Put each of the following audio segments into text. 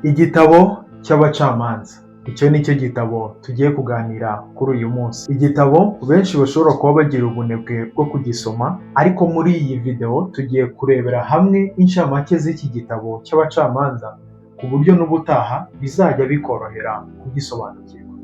Igitabo cy'Abacamanza, icyo ni cyo gitabo tugiye kuganira kuri uyu munsi. Igitabo benshi bashobora kuba bagira ubunebwe bwo kugisoma, ariko muri iyi video tugiye kurebera hamwe inshamake z'iki gitabo cy'Abacamanza, ku buryo n'ubutaha bizajya bikorohera kugisobanukirwa.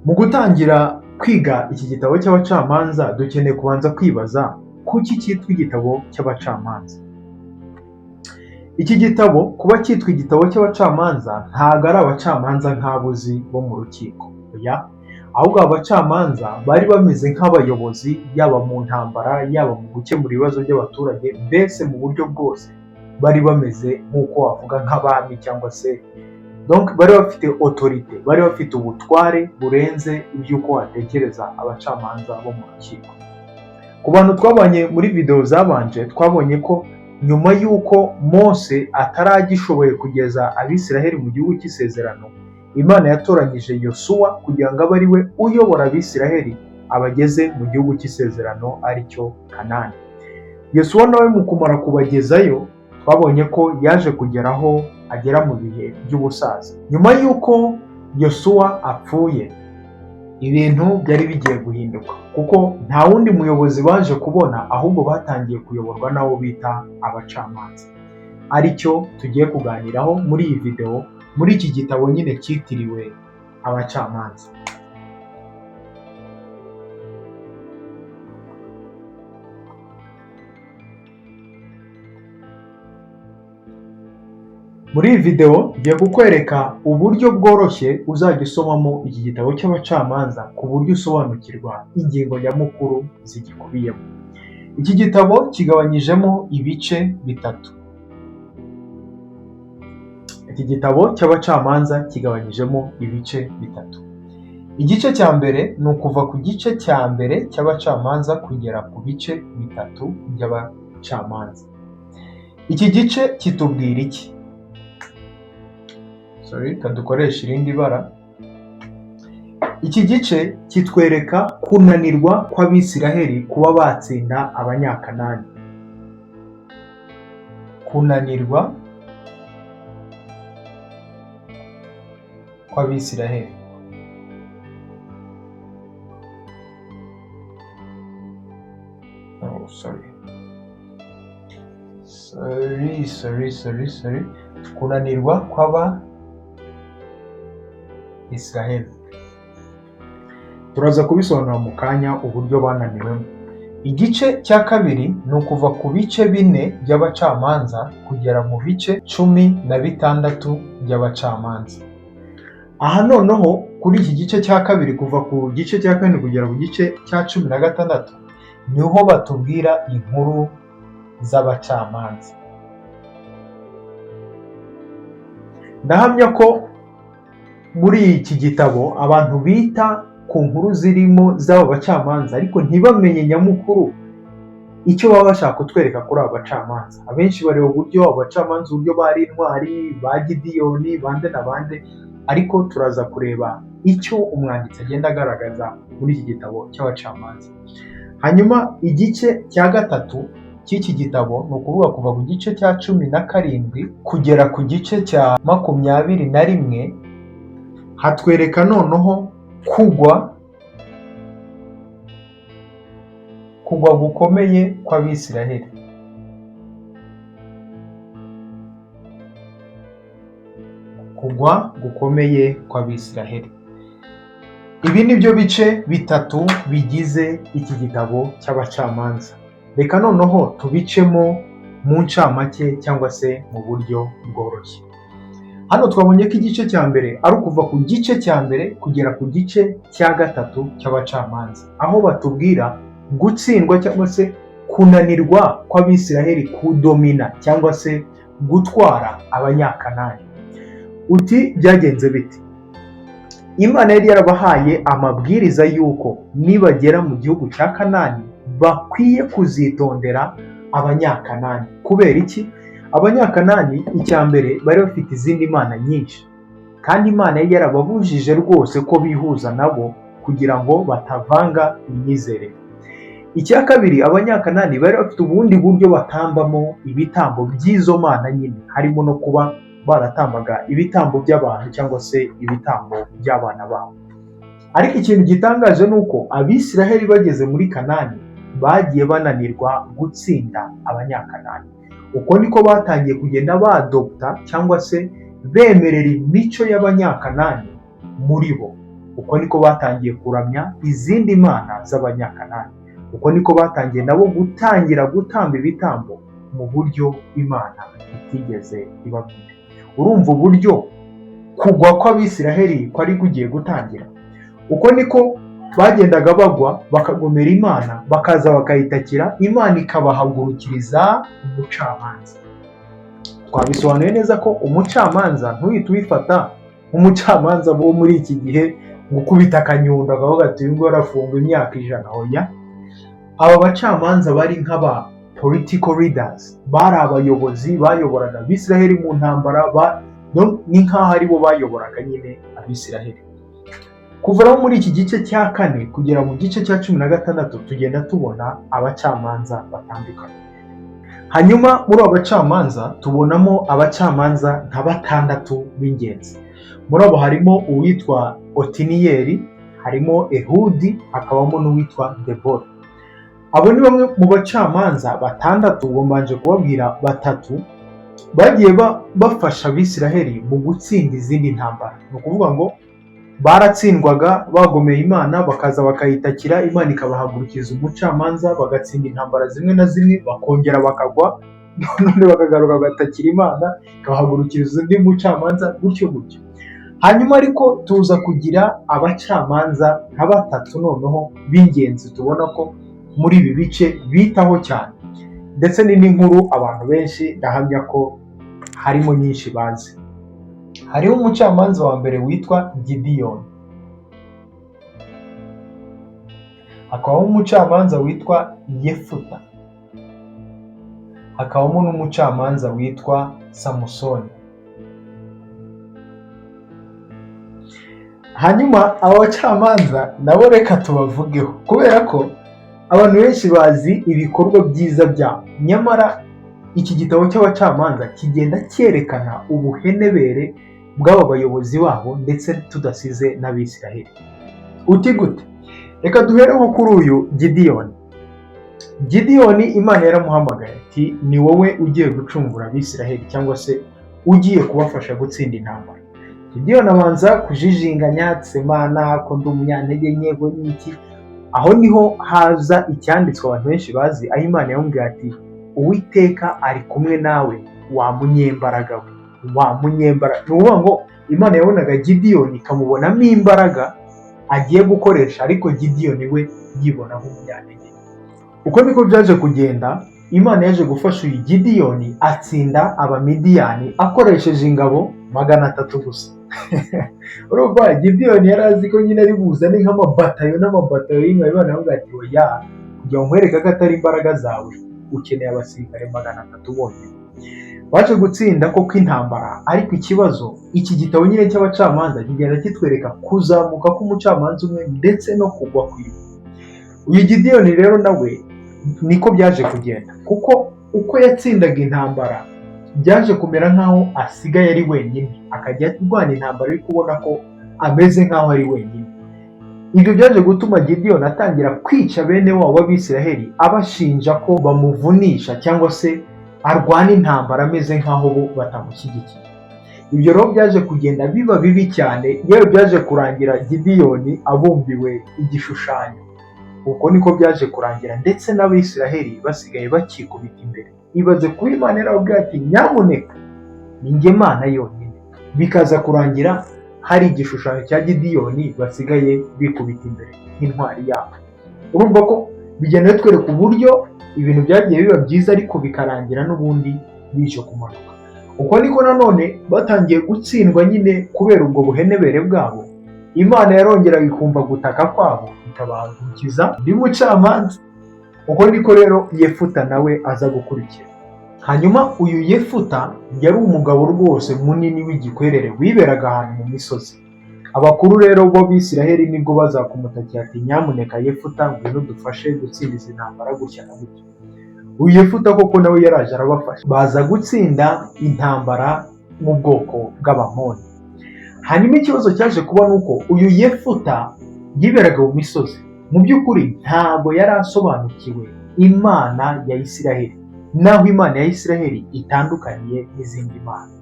Mu gutangira kwiga iki gitabo cy'Abacamanza, dukeneye kubanza kwibaza kuki cyitwa igitabo cy'Abacamanza. Iki gitabo kuba cyitwa igitabo cy'Abacamanza, ntabwo ari abacamanza nk'abo uzi bo mu rukiko, oya, ahubwo aba bacamanza bari bameze nk'abayobozi, yaba mu ntambara, yaba mu gukemura ibibazo by'abaturage, mbese mu buryo bwose bari bameze nk'uko wavuga nk'abami, cyangwa se donc bari bafite autorité, bari bafite ubutware burenze iby'uko watekereza abacamanza bo mu rukiko. Ku bantu twabanye muri video zabanje, twabonye ko nyuma y'uko Mose ataragishoboye kugeza Abisiraheli mu gihugu cy'isezerano, Imana yatoranyije Yosuwa kugira ngo abe ari we uyobora Abisiraheli abageze mu gihugu cy'isezerano, aricyo Kanani. Yosuwa nawe mu kumara kubagezayo, twabonye ko yaje kugeraho agera mu bihe by'ubusaza. Nyuma y'uko Yosuwa apfuye, ibintu byari bigiye guhinduka, kuko nta wundi muyobozi baje kubona, ahubwo batangiye kuyoborwa n'abo bita abacamanza, aricyo tugiye kuganiraho muri iyi video, muri iki gitabo nyine cyitiriwe Abacamanza. Muri iyi video ngiye kukwereka uburyo bworoshye uzajya usomamo iki gitabo cy'Abacamanza, ku buryo usobanukirwa ingingo nyamukuru zigikubiyemo. Iki gitabo kigabanyijemo ibice bitatu. Iki gitabo cy'Abacamanza kigabanyijemo ibice bitatu. Igice cya mbere ni ukuva ku gice cya mbere cy'Abacamanza kugera ku bice bitatu by'Abacamanza. Iki gice kitubwira iki? Sorry, kadukoresha irindi bara. Iki gice kitwereka kunanirwa kw'Abisiraheli kuba batsinda Abanyakanani. Kunanirwa kw'Abisiraheli. Oh, sorry. Sorry, sorry, sorry, sorry. Kunanirwa kw'aba Israheli. Turaza kubisobanura mu kanya uburyo bananiwemo. Igice cya kabiri ni ukuva ku bice bine by'Abacamanza kugera mu bice 16 by'Abacamanza. Aha noneho kuri iki gice cya kabiri, kuva ku gice cya kane kugera ku gice cya 16, niho batubwira inkuru z'abacamanza. Ndahamya ko muri iki gitabo abantu bita ku nkuru zirimo z'aba bacamanza, ariko ntibamenye nyamukuru icyo baba bashaka kutwereka kuri aba bacamanza. Abenshi bareba uburyo abo bacamanza, uburyo bari intwari, ba Gidiyoni, bande na bande, ariko turaza kureba icyo umwanditsi agenda agaragaza muri iki gitabo cy'Abacamanza. Hanyuma igice cya gatatu cy'iki gitabo ni ukuvuga kuva ku gice cya 17 kugera ku gice cya 21, hatwereka noneho kugwa gukomeye kw'Abisiraheli. Kugwa gukomeye kw'Abisiraheli. Ibi ni byo bice bitatu bigize iki gitabo cy'Abacamanza. Reka noneho tubicemo mu ncamake cyangwa se mu buryo bworoshye. Hano twabonye ko igice cya mbere ari ukuva ku gice cya mbere kugera ku gice cya gatatu cy'Abacamanza, aho batubwira gutsindwa cyangwa se kunanirwa kw'Abisiraheli kudomina cyangwa se gutwara Abanyakanani. Uti byagenze bite? Imana yari yarabahaye amabwiriza y'uko nibagera mu gihugu cya Kanani bakwiye kuzitondera Abanyakanani. Kubera iki? Abanyakanani, icya mbere, bari bafite izindi mana nyinshi, kandi Imana yari yarababujije rwose ko bihuza nabo kugira ngo batavanga imyizerere. Icya kabiri, Abanyakanani bari bafite ubundi buryo batambamo ibitambo by'izo mana nyine, harimo no kuba baratambaga ibitambo by'abantu cyangwa se ibitambo by'abana babo. Ariko ikintu gitangaje ni uko Abisiraheli bageze muri Kanani bagiye bananirwa gutsinda Abanyakanani. Uko niko batangiye kugenda badopta cyangwa se bemerera imico y'Abanyakanani muri bo. Uko niko batangiye kuramya izindi mana z'Abanyakanani. Uko niko batangiye nabo gutangira gutamba ibitambo mu buryo Imana itigeze ibabwira. Urumva uburyo kugwa kw'Abisiraheli kwari kugiye gutangira. Uko niko bagendaga bagwa, bakagomera Imana, bakaza bakayitakira Imana, ikabahagurukiriza umucamanza. Twabisobanuye neza ko umucamanza ntuhite ubifata nk'umucamanza wo muri iki gihe gukubita akanyundo akavuga ati uyu nguyu arafungwa imyaka 100. Oya, aba bacamanza bari nk'aba political leaders, bari abayobozi bayoboraga Abisiraheli mu ntambara, ni nk'aho aribo bayoboraga nyine Abisiraheli. Kuva rero muri iki gice cya 4 kugera mu gice cya 16 tugenda tubona abacamanza batandukanye. Hanyuma muri abo bacamanza tubonamo abacamanza nka batandatu b'ingenzi. Muri abo harimo uwitwa Otiniyeli, harimo Ehudi, hakabamo n'uwitwa Debora. Abo ni bamwe mu bacamanza batandatu. Ubwo mbanje kubabwira batatu bagiye bafasha Abisiraheli mu gutsinda izindi ntambara. Ni ukuvuga ngo baratsindwaga bagomeye Imana, bakaza bakayitakira Imana, ikabahagurukiza umucamanza, bagatsinda intambara zimwe na zimwe, bakongera bakagwa, none bakagaruka bagatakira Imana, ikabahagurukiriza undi mucamanza, gutyo gutyo. Hanyuma ariko tuza kugira abacamanza nka batatu noneho b'ingenzi tubona ko muri ibi bice bitaho cyane, ndetse ni n'inkuru abantu benshi ndahamya ko harimo nyinshi bazi. Hariho umucamanza wa mbere witwa Gidiyoni, hakabamo umucamanza witwa Yefuta, hakabamo n'umucamanza witwa Samusoni. Hanyuma aba bacamanza nabo reka tubavugeho, kubera ko abantu benshi bazi ibikorwa byiza byabo, nyamara iki gitabo cy'abacamanza kigenda cyerekana ubuhenebere bw'aba bayobozi babo, ndetse tudasize n'Abisiraheli. Uti gute? Reka duhere nko kuri uyu Gidiyoni. Gidiyoni Imana yaramuhamagaye ati ni wowe ugiye gucungura Abisiraheli cyangwa se ugiye kubafasha gutsinda intambara. Gidiyoni abanza kujijinganya, Imana ko ndi umunyantege nke ngo n'iki. Aho niho haza icyanditswe abantu benshi bazi, aho Imana yamubwiye ati Uwiteka ari kumwe nawe wa munyembaraga we, wa munyembaraga. Ni ukuvuga ngo Imana yabonaga Gidiyoni ikamubonamo imbaraga agiye gukoresha, ariko Gidiyoni we yibona nk'umunyantege. Uko niko byaje kugenda. Imana yaje gufasha uyu Gidiyoni atsinda Abamidiyani akoresheje ingabo 300 gusa. Urumva Gidiyoni yari azi ko nyine ari buzane nk'amabatayo n'amabatayo y'ingabo. Imana yamubwiye ati oya, kugira ngo nkwereke ko atari imbaraga zawe, ukeneye abasirikare 300 bonyine. Baje gutsinda koko intambara, ariko ikibazo iki gitabo nyine cy'abacamanza kigenda kitwereka kuzamuka k'umucamanza umwe ndetse no kugwa kwiwe. Uyu Gidiyoni rero nawe niko byaje kugenda, kuko uko yatsindaga intambara byaje kumera nk'aho asigaye ari wenyine, akajya arwana intambara ari kubona ko ameze nk'aho ari wenyine. Ibyo byaje gutuma Gidiyoni atangira kwica bene wabo b'Abisiraheli, abashinja ko bamuvunisha cyangwa se arwana intambara ameze nk'aho bo batamushyigikiye. Ibyo rero byaje kugenda biba bibi cyane, yewe byaje kurangira Gidiyoni abumbiwe igishushanyo. Uko niko byaje kurangira, ndetse n'Abisiraheli basigaye bakikubita imbere. Ibaze kuba Imana yarababwiye ati nyamuneka ni njye Mana yonyine, bikaza kurangira hari igishushanyo cya Gidiyoni basigaye bikubita imbere nk'intwari yabo. Urumva ko bigenda bitwereka uburyo ibintu byagiye biba byiza ariko bikarangira n'ubundi bije kumanuka. Uko niko nanone batangiye gutsindwa nyine kubera ubwo buhenebere bwabo. Imana yarongeraga ikumva gutaka kwabo, ikabahagurukiza undi mucamanza. Uko niko rero Yefuta nawe aza gukurikira. Hanyuma uyu Yefuta yari umugabo rwose munini w'igikwerere wiberaga ahantu mu misozi. Abakuru rero b'Abisiraheli nibwo bazakumutakiye ati nyamuneka Yefuta ngwino dufashe gutsinda izi ntambara gutya na gutya. Uyu Yefuta koko nawe yaraje arabafasha, baza gutsinda intambara mu bwoko bw'Abamoni. Hanyuma ikibazo cyaje kuba ni uko uyu Yefuta yiberaga mu misozi. Mu by'ukuri ntabwo yari asobanukiwe Imana ya Isiraheli, naho Imana ya Isiraheli itandukaniye n'izindi mana.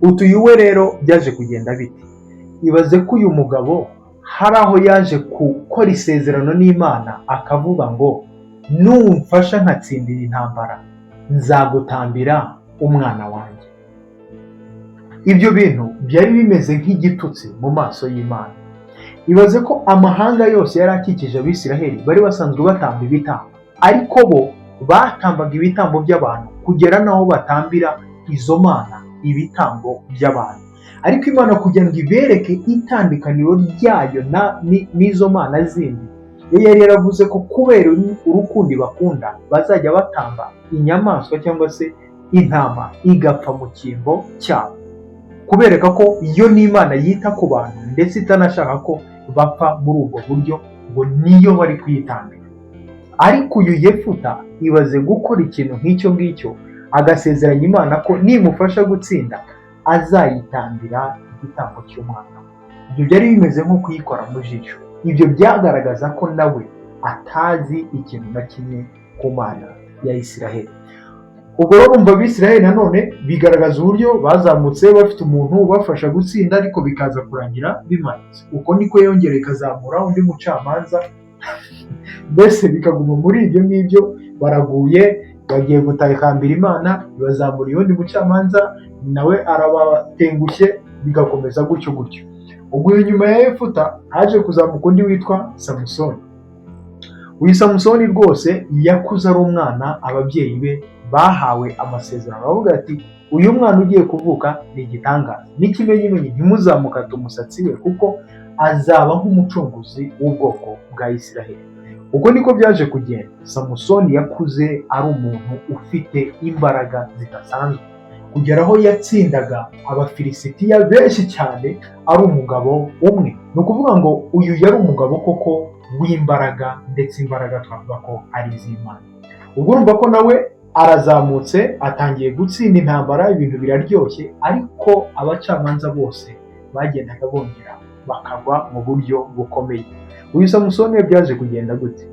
Utuye we rero byaje kugenda bite? Ibaze ko uyu mugabo hari aho yaje gukora isezerano n'Imana, akavuga ngo: "Numfasha nkatsindira intambara, nzagutambira umwana wanjye." Ibyo bintu byari bimeze nk'igitutsi mu maso y'Imana. Ibaze ko amahanga yose yari akikije Abisiraheli bari basanzwe batamba ibitambo, ariko bo batambaga ibitambo by'abantu, kugera n'aho batambira izo mana ibitambo by'abantu. Ariko Imana, kugira ngo ibereke itandukaniro ryayo n'izo mana zindi, yo yari yaravuze ko kubera urukundo bakunda bazajya batamba inyamaswa cyangwa se intama igapfa mu cyimbo cyabo, kubereka ko iyo n'Imana yita ku bantu, ndetse itanashaka ko bapfa muri ubwo buryo, ngo niyo bari kuyitambira. Ariko uyu Yefuta, ibaze gukora ikintu nk'icyo ngicyo, agasezeranya Imana ko nimufasha gutsinda azayitambira igitambo cy'umwana we. Ibyo byari bimeze nko kuyikora mu jisho. Ibyo byagaragaza ko nawe atazi ikintu na kimwe ku Mana ya Isiraheli. Ubwo rero urumva, Abisiraheli nanone bigaragaza uburyo bazamutse bafite umuntu ubafasha gutsinda, ariko bikaza kurangira bimanutse. Uko niko yongera ikazamura undi mucamanza, mbese bikaguma muri ibyo ngibyo. Baraguye, bagiye gutakambira Imana, bazamura undi mucamanza, nawe arabatengushye, bigakomeza gutyo gutyo. Ubwo nyuma ya Yefuta haje kuzamuka undi witwa Samusoni. Uyu Samusoni rwose yakuze ari umwana ababyeyi be bahawe amasezerano, bavuga ati: "Uyu mwana ugiye kuvuka ni igitangaza, n'ikimenyimenyi, ntimuzamukate umusatsi we, kuko azaba nk'umucunguzi w'ubwoko bwa Isiraheli." Ubwo niko byaje kugenda. Samusoni yakuze ari umuntu ufite imbaraga zidasanzwe, kugera aho yatsindaga Abafilisitiya benshi cyane ari umugabo umwe. Ni ukuvuga ngo uyu yari umugabo koko w'imbaraga, ndetse imbaraga twavuga ko ari iz'Imana. Ubwo urumva ko nawe arazamutse, atangiye gutsinda intambara, ibintu biraryoshye, ariko abacamanza bose bagendaga bongera bakagwa mu buryo bukomeye. Uyu Samusoni we byaje kugenda gute?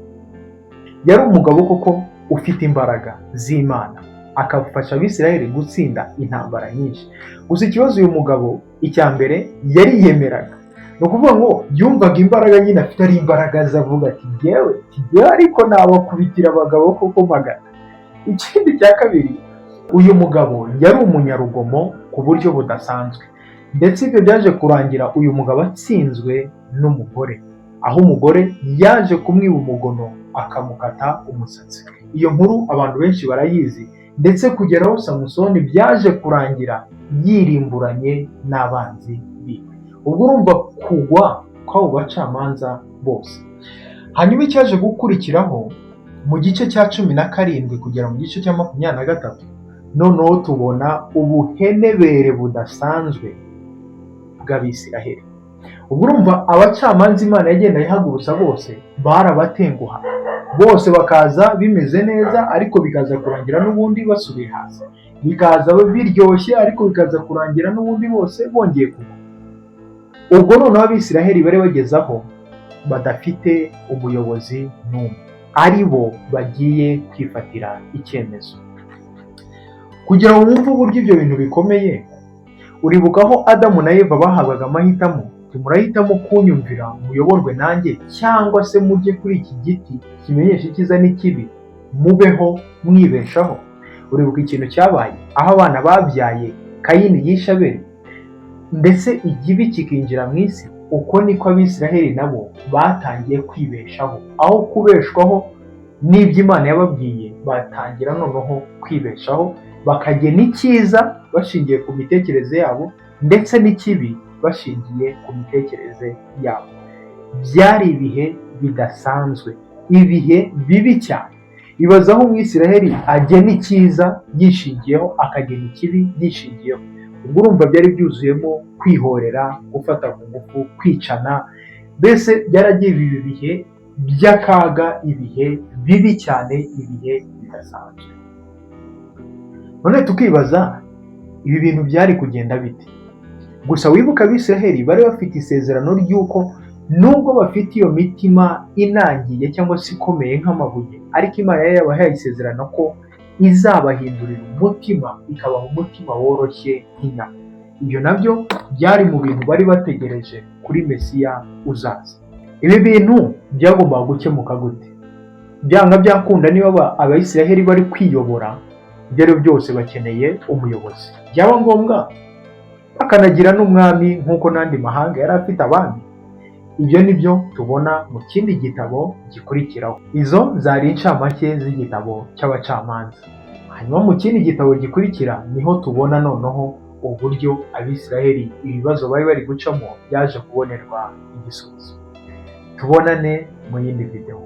Yari umugabo koko ufite imbaraga z'Imana, akafasha Abisirayeli gutsinda intambara nyinshi. Gusa ikibazo, uyu mugabo icya mbere yariyemeraga. Ni ukuvuga ngo yumvaga imbaraga nyine afite ari imbaraga ze, avuga ati: "Jyewe, jyewe ariko nabakubitira abagabo koko magana." Ikindi cya kabiri, uyu mugabo yari umunyarugomo ku buryo budasanzwe, ndetse ibyo byaje kurangira uyu mugabo atsinzwe n'umugore, aho umugore yaje kumwiba umugono akamukata umusatsi. Iyo nkuru abantu benshi barayizi, ndetse kugeraho Samusoni byaje kurangira yirimburanye n'abanzi biwe. Ubwo urumva kugwa kw'abo bacamanza bose. Hanyuma icyaje gukurikiraho mu gice cya 17 kugera mu gice cya 23, noneho tubona ubuhenebere budasanzwe bw'Abisiraheli. Ubwo urumva abacamanza Imana yagenda ihagurutsa bose barabatenguha, bose bakaza bimeze neza, ariko bikaza kurangira n'ubundi basubiye hasi, bikaza biryoshye, ariko bikaza kurangira n'ubundi bose bongeye kugwa. Ubwo noneho Abisiraheli bari bageze aho badafite umuyobozi n'umwe, ari bo bagiye kwifatira icyemezo. Kugira ngo wumve uburyo ibyo bintu bikomeye, uribuka aho Adamu na Eva bahabwaga amahitamo: "Murahitamo kunyumvira muyoborwe nanjye, cyangwa se mujye kuri iki giti kimenyesha icyiza n'ikibi mubeho mwibeshaho." Uribuka ikintu cyabaye aho abana babyaye, Kayini yishe Abeli, ndetse ikibi kikinjira mu isi. Uko niko Abisiraheli nabo batangiye kwibeshaho. Aho kubeshwaho n'ibyo Imana yababwiye, batangira noneho kwibeshaho, bakagena icyiza bashingiye ku mitekerereze yabo, ndetse n'ikibi bashingiye ku mitekerereze yabo. Byari ibihe bidasanzwe, ibihe bibi cyane. Ibaza aho Umwisiraheli agena icyiza yishingiyeho, akagena ikibi yishingiyeho. Ubwo urumva byari byuzuyemo kwihorera, gufata ku ngufu, kwicana, mbese byaragiye biba ibihe by'akaga, ibihe bibi cyane, ibihe bidasanzwe. None tukibaza, Ibi bintu byari kugenda bite? Gusa wibuke, Abisiraheli bari bafite isezerano ry'uko nubwo bafite iyo mitima inangiye cyangwa se ikomeye nk'amabuye, ariko Imana yari yabahaye isezerano ko izabahindurira umutima, ikabaha umutima woroshye nk'inyama. Ibyo nabyo byari mu bintu bari bategereje kuri Mesiya uzaza. Ibi bintu byagombaga gukemuka gute? Byanga byakunda, niba Abayisiraheli bari kwiyobora, ibyo ari byo byose bakeneye umuyobozi, byaba ngombwa bakanagira n'umwami nk'uko n'andi mahanga yari afite abami. Ibyo ni byo tubona mu kindi gitabo gikurikiraho. Izo zari incamake z'igitabo cy'Abacamanza. Hanyuma mu kindi gitabo gikurikira niho tubona noneho uburyo Abisiraheli ibibazo bari bari gucamo byaje kubonerwa igisubizo. Tubonane mu yindi videwo.